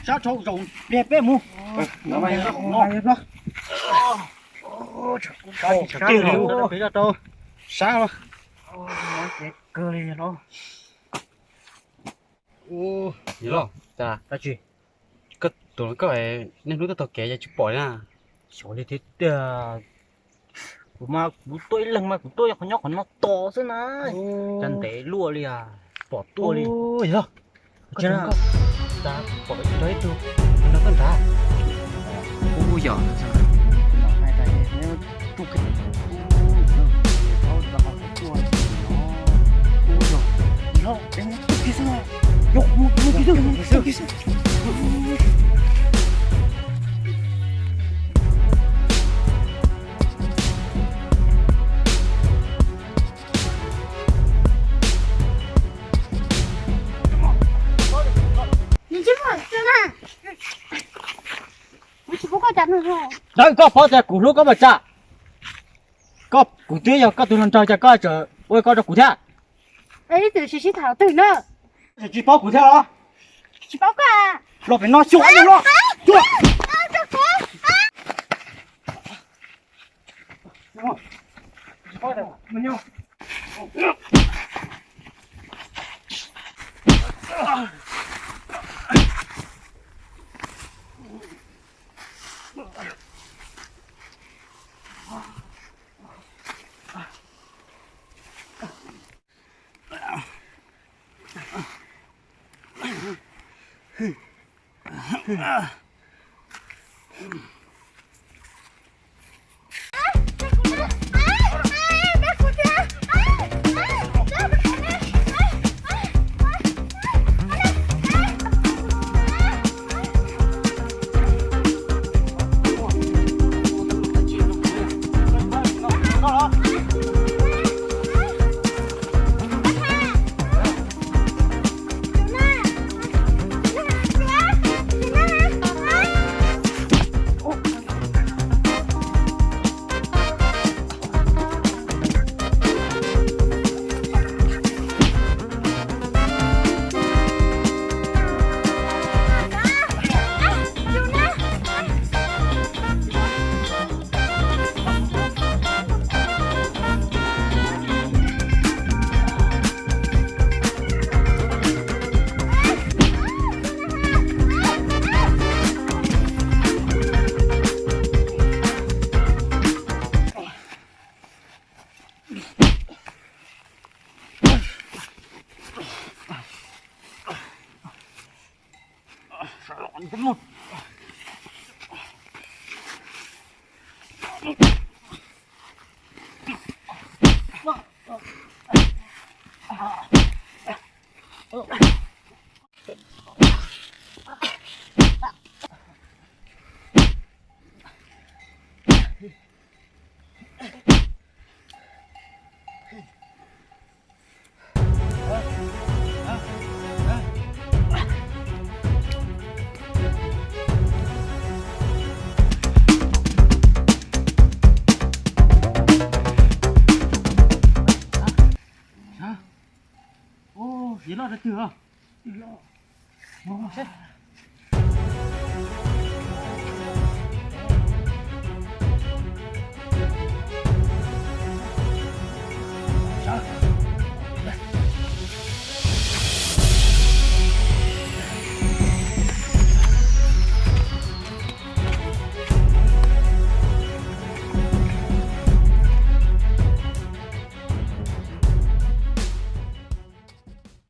Sab rau zaum pliag peb mus. Sab rau sab. Kawg li los. Yog los, koj tus koj niaj hnub tuaj taug kev ces tsis pom li na. Xyov li thiab tiag. Kuv mas kuv tuaj ib leeg mas kuv tuaj qhov nyob qhov no tos xwb na. Cas ntev luaj li, pom tuaj li. Yog, pom nrog ib tug nrog koj nrad. Ub yog. Dawb, koj paub tias kuv hlub koj mas tsam. Koj, kuv twb yog koj tus hluas nraug ces koj tseem ua koj rau kuv thiab. Ib txwm tsis sib tham twg na. Tsis paub kuv thiab los? Tsis paub koj. Los pem no xyuas los. Ub, yog loj rau twg os?